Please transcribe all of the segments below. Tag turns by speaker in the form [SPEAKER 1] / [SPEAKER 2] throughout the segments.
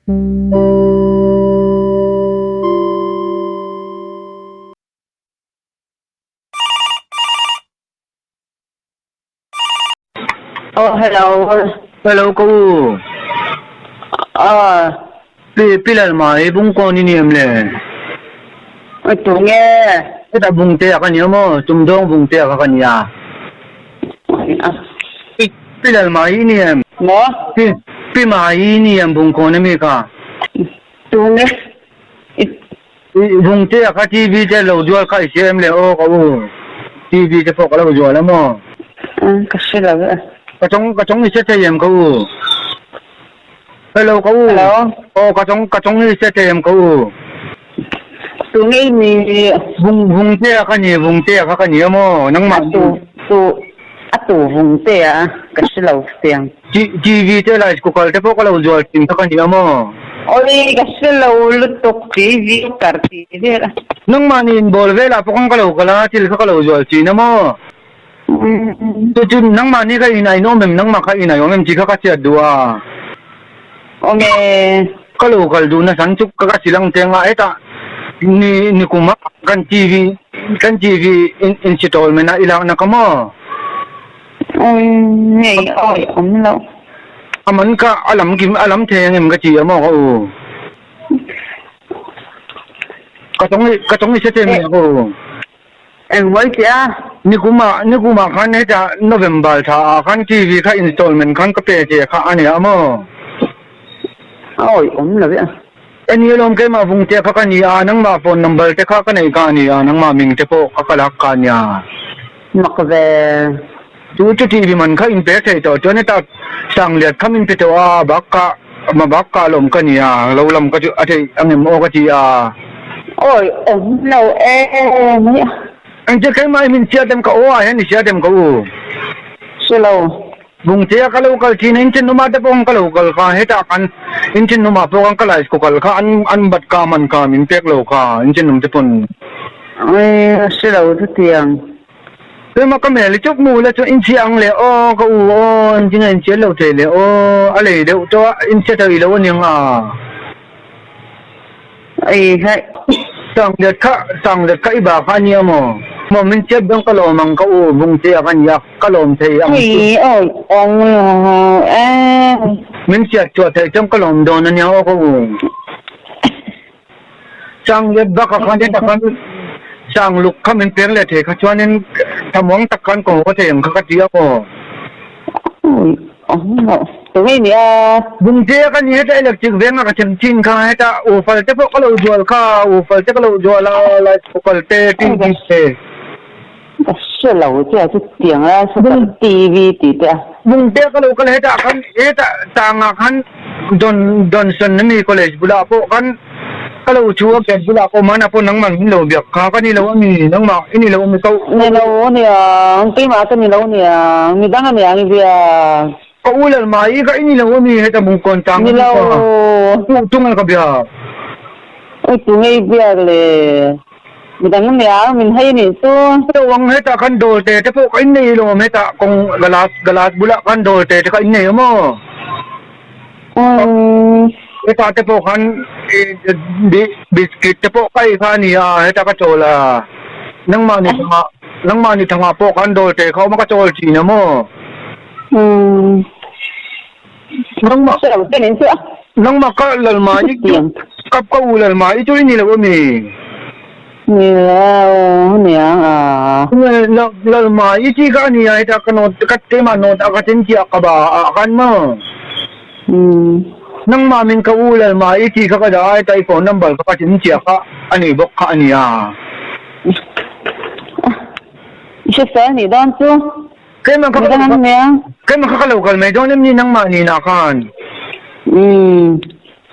[SPEAKER 1] Oh, hello.
[SPEAKER 2] Hello ka u.
[SPEAKER 1] Ah.
[SPEAKER 2] Pi pilal mai bungkawn i niam le.
[SPEAKER 1] Oi tu nge.
[SPEAKER 2] Heta bungte a ka nia maw? Tumdawng bungte a ka ka nia. Pi pilal mai i niam.
[SPEAKER 1] Maw?
[SPEAKER 2] Pi pi mai i niam bungkawn ami kha.
[SPEAKER 1] Tu nge.
[SPEAKER 2] I bungte a kha TV te lo zual kha i hria em le aw ka u. TV te pawh ka lo zual a maw?
[SPEAKER 1] Ka hre lo e.
[SPEAKER 2] Ka chawng ka chawng i hre thei em ka u? Hello ka u.
[SPEAKER 1] Hello.
[SPEAKER 2] Aw ka chawng ka chawng i hre thei em ka u?
[SPEAKER 1] Tu ngei ni.
[SPEAKER 2] Vung vungte a ka ni vungte a kha ka ni a maw? Nangmah.
[SPEAKER 1] A tu tu a tu vungte a ka hre lo tiang.
[SPEAKER 2] TV te rice cooker te pawh ka lo zual thin kha ka ni a maw?
[SPEAKER 1] Awii ka hre lo lutuk TV cooker tih vel a.
[SPEAKER 2] Nangmahni inbawl velah pawh khan ka lo kal a, thil kha ka lo zual thin a maw? Chu chu nangmahni kha in a inawm em nangmah kha in a awm em tih kha ka hriat duh a.
[SPEAKER 1] Awm e.
[SPEAKER 2] Ka lo kal duh nasa chu ka ka silang cheng a hetah ni nikum a kan TV kan TV installment a i lakna ka maw?
[SPEAKER 1] Ui ngei awi awm loh.
[SPEAKER 2] A man ka a lam kim a lam thei angem ka ti a maw ka u. Ka tawng ka tawng i hre thei mai ka u.
[SPEAKER 1] Engmawi ti a?
[SPEAKER 2] Nikum ah nikum ah khan hetah November thla ah khan TV kha installment khan ka pe che kha a nia maw?
[SPEAKER 1] Awi awm lo e.
[SPEAKER 2] Eni alawm keimah vung te kha ka ni a, nangmah phone number te kha ka nei kha a ni a, nangmah ming te pawh ka kal hak kha a nia.
[SPEAKER 1] Mak ve.
[SPEAKER 2] Chu chu TV man kha in pe thei tawh chuan heta Sangliat kha min pe tawh a, bak ka ma bak ka alawm ka ni a, lo lam ka chu a theih angem aw ka ti a.
[SPEAKER 1] Awi awm lo e mai a.
[SPEAKER 2] Engtia keimah i min siat em ka aw ah hian i siat em ka u?
[SPEAKER 1] Hre lo.
[SPEAKER 2] Bungtea ka lo kal thin a, inthenawmah te pawh ka lo kal kha, hetah khan inthenawmah pawh khan ka life ko kal kha an an bat ka man kha min pek lo kha inthenawm te pawn.
[SPEAKER 1] Awi hre lo chutiang.
[SPEAKER 2] Keimah ka mel i chuk mu la chuan inchhia ang le aw ka u aw engtin nge inchhiat lo thei le aw a lei deuh tawh a inchhia thei lo aniang a.
[SPEAKER 1] Ei hai.
[SPEAKER 2] Sanglet kha sanglet kha i ba kha ania maw? Maw min chiat dawn ka lawm ang ka u vung che a ka nia ka lawm thei ang chu.
[SPEAKER 1] Ei awi awng lo e.
[SPEAKER 2] Min chiat chhuah theih chuan ka lawm dawn ania aw ka u. Sanglet bak a khan heta khan sangluk kha min peng leh thei kha chuanin thlamuang tak khan ka haw thei ang kha ka ti a maw?
[SPEAKER 1] Awi awng lo. Tu ngei nia.
[SPEAKER 2] Bungte ka ni heta electric veng a ka them thin kha heta ufal te pawh ka lo zual kha ufal te ka lo zual a light fokal te TV te.
[SPEAKER 1] Ka hre lo che a chutiang a super TV tih te a.
[SPEAKER 2] Bungte ka lo kal heta khan heta tangah khan Don Donson ami college bulah pawh khan ka lo thu a gate bulah pawh hmanah pawh nangmah min lo biak kha ka ni lo ami nangmah i ni lo ami ka
[SPEAKER 1] Ni lo aniang keimah ka ni lo aniang midang aniang i biak.
[SPEAKER 2] Ka u lal mai ka i ni lo ami heta bungkawn tang
[SPEAKER 1] Ni lo.
[SPEAKER 2] Tu tunge ka biak.
[SPEAKER 1] Ui tunge i biak le midang aniang min hei anih chu.
[SPEAKER 2] Lo ang heta khan dawr te te pawh ka innei lo awm heta kawng glass glass bulah khan dawr te te kha innei awm aw. Heta te pawh khan biscuit te pawh ka ei kha a ni a, heta ka chawl a. Nangmahni thangah nangmahni thangah pawh khan dawr te kha awm a ka chawl thin a maw? Nangmah nangmah ka lalmah i chu ka ka u lalmah i chu i ni lo a mi?
[SPEAKER 1] Ni lo aniang a.
[SPEAKER 2] Lalmah i chi kha a ni a heta ka note ka keimah note a ka then chiah ka ba ah khan maw? Nangmah min ka u Lalmah i chi kha ka dah a heta i phone number kha ka then chiah kha a ni bawk kha a nia.
[SPEAKER 1] I hre fel nih dawn chu.
[SPEAKER 2] Keimah kha keimah kha ka lo kal mai dawn em ni nangmah nina khan?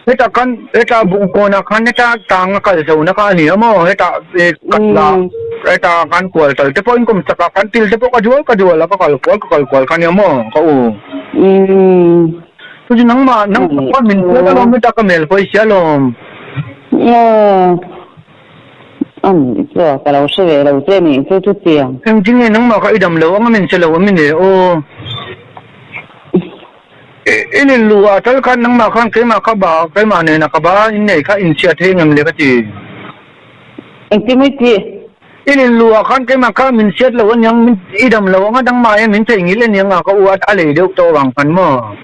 [SPEAKER 2] Heta khan heta bungkawnah khan heta tang a kal zona kha a ni a maw? Heta katla heta khan kual tal te pawh inkhawm chakah khan til te pawh ka dual ka dual a ka kal kual ka kal kual kha a nia maw ka u? Chu chu nangmah nangmah khan min hriat alawm heta ka mel pawh i hria alawm.
[SPEAKER 1] A nih chu a, ka lo hre ve lo che nih chu chutiang.
[SPEAKER 2] Engtin nge nangmah kha i dam lo ang a min che lo a mi ne aw. In in luh ah tal khan nangmah khan keimah kha ba keimah nena ka ba in nei kha in chhiat thei ngem le ka ti.
[SPEAKER 1] Engtin mai ti?
[SPEAKER 2] In in luh ah khan keimah kha min chhiat lo aniang min i dam lo anga nangmah hian min theihnghilh aniang a ka u a a lei deuh tawh vang khan maw?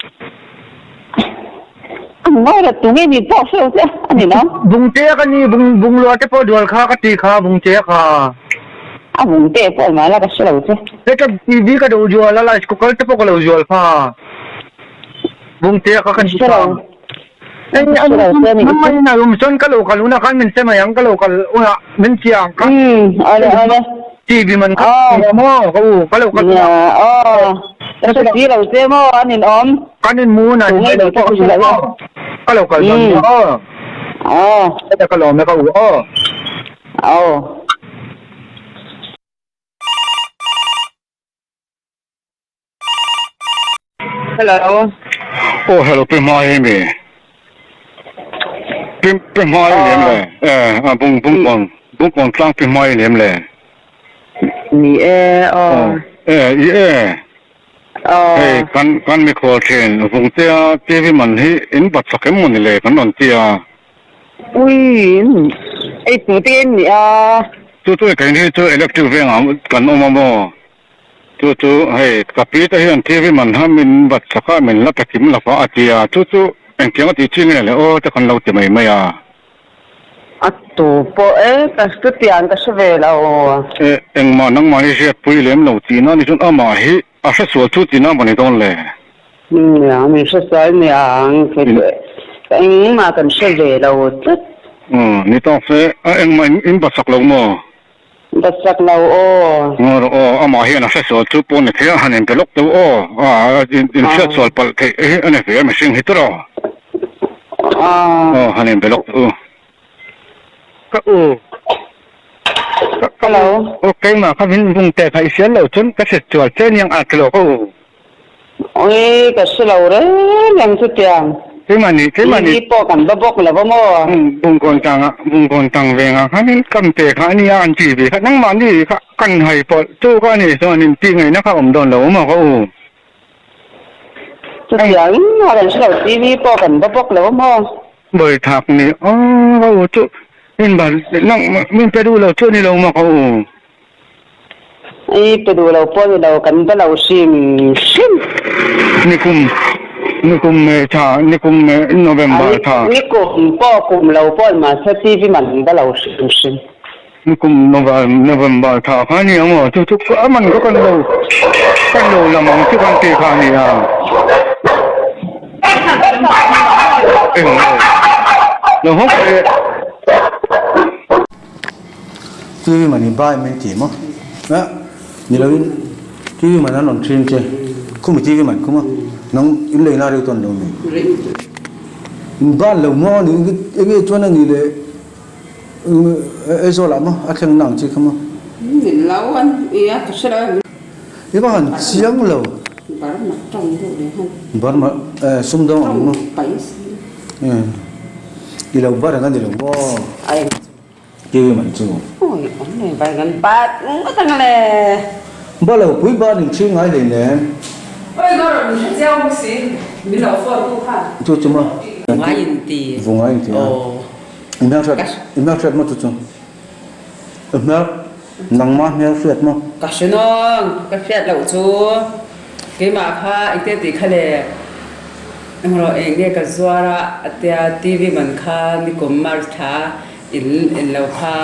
[SPEAKER 1] An ngawi rat tu ngei mi pawh hreu che a ni lo.
[SPEAKER 2] Bungtea ka ni bung bunglua te pawh dual kha ka ti kha bungtea kha.
[SPEAKER 1] A bungte pawh mah la ka hre lo che.
[SPEAKER 2] Heta TV ka duh zual a rice cooker te pawh ka lo zual kha. Bungtea kha ka ni kha.
[SPEAKER 1] Ka hre lo che a ni.
[SPEAKER 2] Nangmah in a awm chuan ka lo kal hunah khan min che mai ang ka lo kal hunah min chiah ang kha.
[SPEAKER 1] Awle awle.
[SPEAKER 2] TV man kha maw ka u ka lo kal hunah.
[SPEAKER 1] Aw ka hre si lo che maw an in awm.
[SPEAKER 2] Kan in mu hunah ni mai lo pawh ka aw ka lo kal dawn nia aw.
[SPEAKER 1] Aw.
[SPEAKER 2] Heta ka lawm e ka u aw.
[SPEAKER 1] Aw. Hello.
[SPEAKER 3] Oh hello pi hma hi mi. Pi pi hma hi lem le. Eh a bung bung kon bung kon tlang pi hma hi lem le.
[SPEAKER 1] Ni e aw.
[SPEAKER 3] Eh i e.
[SPEAKER 1] Aw.
[SPEAKER 3] Hei kan kan mi khawl thin vungtea TV man hi in bat sak em mawni le kan rawn ti a.
[SPEAKER 1] Ui in ei tu te in ni a.
[SPEAKER 3] Chu chu kei hi chu electric vengah kan awm a maw. Chu chu hei ka pi te hian TV man ha min bat sak a min la pe kim lo a a ti a chu chu engtiang a tih chi nge le aw te kan lo ti mai mai a.
[SPEAKER 1] A tu pawh e ka chutiang ka hre ve lo.
[SPEAKER 3] E engmah nangmah hi hriatpui lem lo tihna ni chuan amah hi a hresual chu tihna maw ni dawn le.
[SPEAKER 1] Nia min hresual niang kei chu engmah kan hre ve lo tlat.
[SPEAKER 3] Aw ni tawk se a engmah in basak lo maw?
[SPEAKER 1] Basak lo aw.
[SPEAKER 3] Ngaw rawh aw amah hian a hresual chu pawn ni thei a han inpe lawk deuh aw a in hriatsual palh theih hi a ni ve a mihring hi tawrh aw. Aw han inpe lawk deuh u.
[SPEAKER 2] Ka u.
[SPEAKER 1] Hello.
[SPEAKER 2] Aw keimah kha min vung teh kha i hriat loh chuan ka hretsual che aniang a tilo ka u.
[SPEAKER 1] Ui ka hre lo reng reng chutiang.
[SPEAKER 2] Keimah ni keimah ni.
[SPEAKER 1] TV pawh kan va bawk lo va maw.
[SPEAKER 2] Bungkawn tang ah bungkawn tang vengah khanin kam te kha ania an ti ve kha nangmah ni kha kan hai pawlh chu ka ni chuan in tih ngaihna kha awm dawn lo maw ka u.
[SPEAKER 1] Chutiang a kan hre lo TV pawh kan va bawk lo va maw.
[SPEAKER 2] Bawithak ni aw ka u chu min ban nang min pe duh lo chu ni lo maw ka u.
[SPEAKER 1] I pe duh lo pawh ni lo kan va lo hrim hrim.
[SPEAKER 2] Nikum nikum me tha nikum me November tha.
[SPEAKER 1] Nikum pawh kum lo pawh mahse TV man va lo hrim hrim.
[SPEAKER 2] Nikum November tha kha nia maw chu chu a man kha kan lo kan lo lam ang chu kan ti kha nia. Eng lo lo hawk leh.
[SPEAKER 4] TV man i bai mai ti maw a ni lo in TV man an rawn thin che khumi TV man khuma nang in lei na reu tawn lo mi in ban lo maw ni enge chuan a ni le Aizawl ah maw a thleng na ang chi kha maw.
[SPEAKER 5] Min lo an i a ka hre lo.
[SPEAKER 4] I va han chiang lo.
[SPEAKER 5] Burma tawng deuh leh han.
[SPEAKER 4] Burma eh sumdawng ang maw.
[SPEAKER 5] Tawng pai si.
[SPEAKER 4] I lo bar ang a ni lo maw.
[SPEAKER 5] Ai.
[SPEAKER 4] TV man chu.
[SPEAKER 5] Ui awm nei bar kan bat ngawt ang le.
[SPEAKER 4] Ba lo pui ba nin ṭhi ngai hlei nen.
[SPEAKER 5] Oi ka rawn hre chiang bawk si min lo phone tu khan.
[SPEAKER 4] Chu chu maw.
[SPEAKER 5] Vungai in ti.
[SPEAKER 4] Vungai in ti a. I hmel hriat i hmel hriat maw chu chu? I hmel nangma hmel hriat maw?
[SPEAKER 5] Ka hre nawng, ka hriat loh chu keimah kha engte tih kha le engrawh eng nge ka zuar a atia TV man kha nikum March thla in en lo kha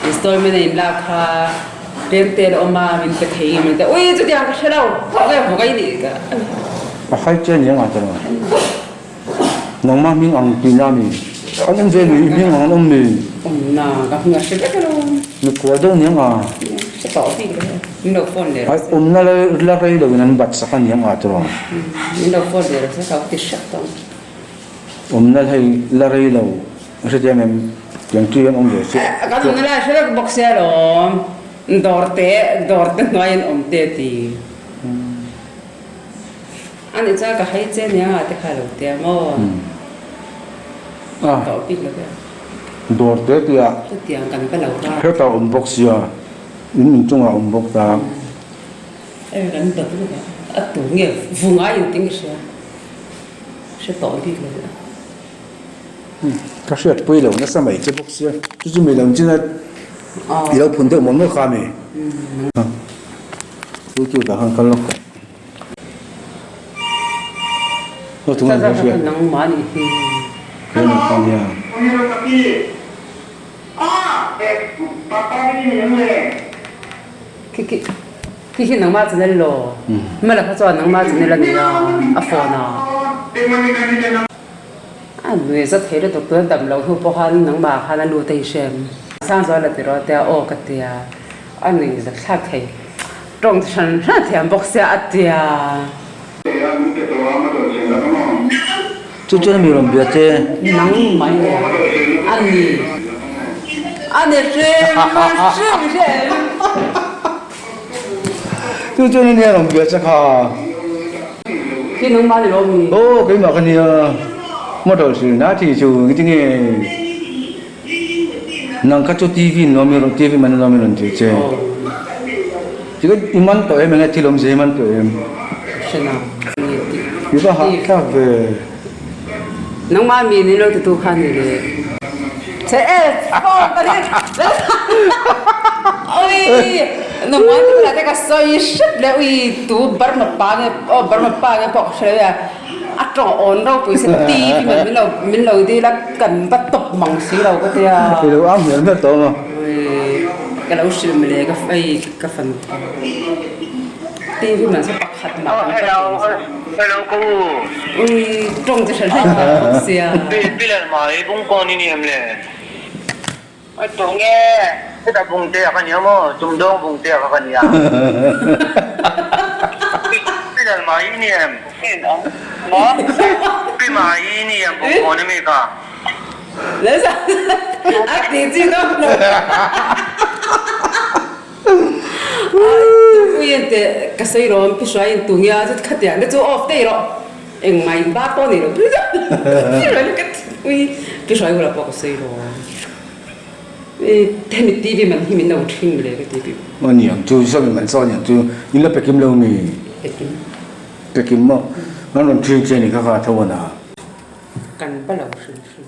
[SPEAKER 5] installment a in lak kha tlem te la awm a min pe thei ngem an tia ui chutiang ka hre lo nge vawk a i nih ka
[SPEAKER 4] A hai che aniang a tiraw? Nangmah hming ang tihna a ni. An awm ve mi? I hming ang an awm mi?
[SPEAKER 5] Awm na, ka hming a hre vek alo.
[SPEAKER 4] Mikhual deuh niang a.
[SPEAKER 5] Hre tawh bik lo e. Min lo phone leh rawh se.
[SPEAKER 4] Ai awmna la rei lo in an bat sak a niang a tiraw?
[SPEAKER 5] Min lo phone leh rawh se ka ti hrep tawh ang.
[SPEAKER 4] Awmna hei la rei lo hrethiam em? Tiang chi an awm ve chiah.
[SPEAKER 5] Kan awmna lai hre vek bawk sia lawm. Dawr te, dawr te hnuai an awm te ti. A nih chuan ka hei che nia te kha lo tia maw? Ka awh bik lo ve.
[SPEAKER 4] Dawr te tia.
[SPEAKER 5] Chutiang kan va lo va.
[SPEAKER 4] Hetah awm bawk sia, in inchungah awm bawk ta.
[SPEAKER 5] E kan dawt lutuk a, a tu nge vunga in ting ka hria. Hre tawh bik lo le.
[SPEAKER 4] Ka hriat pui lo nasa mai che bawk sia, chu chu mi lo chin a i lo phun deuh mawlh mawlh kha a mi. Youtube ah khan kal lawk tawh. Aw tunge an hriat.
[SPEAKER 5] Nangmah nih hi.
[SPEAKER 4] Keimah kha nia.
[SPEAKER 5] Khi khi nangmah channel law. Hmela kha chuan nangmah channel a nei a, a phone ah. A nui za thei lutuk tuna dam loh hnu pawh khan nangmah khan a lut a i hrem. Sangzuala ti rawh tia aw ka tia a nui za thlak thei. Tawng hran hran thiam bawk sia a tia.
[SPEAKER 4] Chu chuan mi rawn bia che.
[SPEAKER 5] Nang mai le a ni. A ni hrim hrim hrim.
[SPEAKER 4] Chu chuan ania rawn bia che kha.
[SPEAKER 5] Khi nangmah ni lo mi.
[SPEAKER 4] Aw keimah ka nia. Motor sil na thi chu engtin nge nang kha chu TV in lawm i rawn TV man lawm i rawn ti che. Tikha i man tawh em enge thil awmzia i man tawh em.
[SPEAKER 5] Hrena ni tih.
[SPEAKER 4] I va hahthlak ve.
[SPEAKER 5] Nangmah mi ni lo titu kha ni le. Che e phone ka ri. Ui nangmah ti kha te ka sawi hrep le ui tu Burma pa nge aw Burma pa nge pawh ka hre lo a. A tawng awn ropui se ti ti man min lo dil a kan va tawp mang si lo ka tia.
[SPEAKER 4] I lo ang hmel hmel tawh maw?
[SPEAKER 5] Ui ka lo hrilh mawle ka hei ka fanu kha. TV man chu pakhat mah kan hre thei lo.
[SPEAKER 2] Hello ka u.
[SPEAKER 5] Ui tawng chi hran hran thiam bawk sia.
[SPEAKER 2] Pilal mai bungkawn i ni em le? Oi tawng e, heta Bungtea ka nia maw? Tumdawng Bungtea kha ka nia. Pi Lalmai i ni em? Maw? Pi Mai i ni em Bungkawn ami kha?
[SPEAKER 5] A ti chi dawn lo. Ui teh ka sawi rawm pi hruai in tu nge a khatiang te chu off daih rawh. Engmah in ba pawh nei lo ui pi hruai bulah pawh ka sawi lo hemi TV man hi min lo ṭhin le ka ti pi.
[SPEAKER 4] Aw niang chu sawmi man saw niang chu in la pekim lo mi?
[SPEAKER 5] Pekim.
[SPEAKER 4] Pekim maw? Kan rawn ṭhin che ni kha kha tho a na.
[SPEAKER 5] Kan pa lo hrim hrim.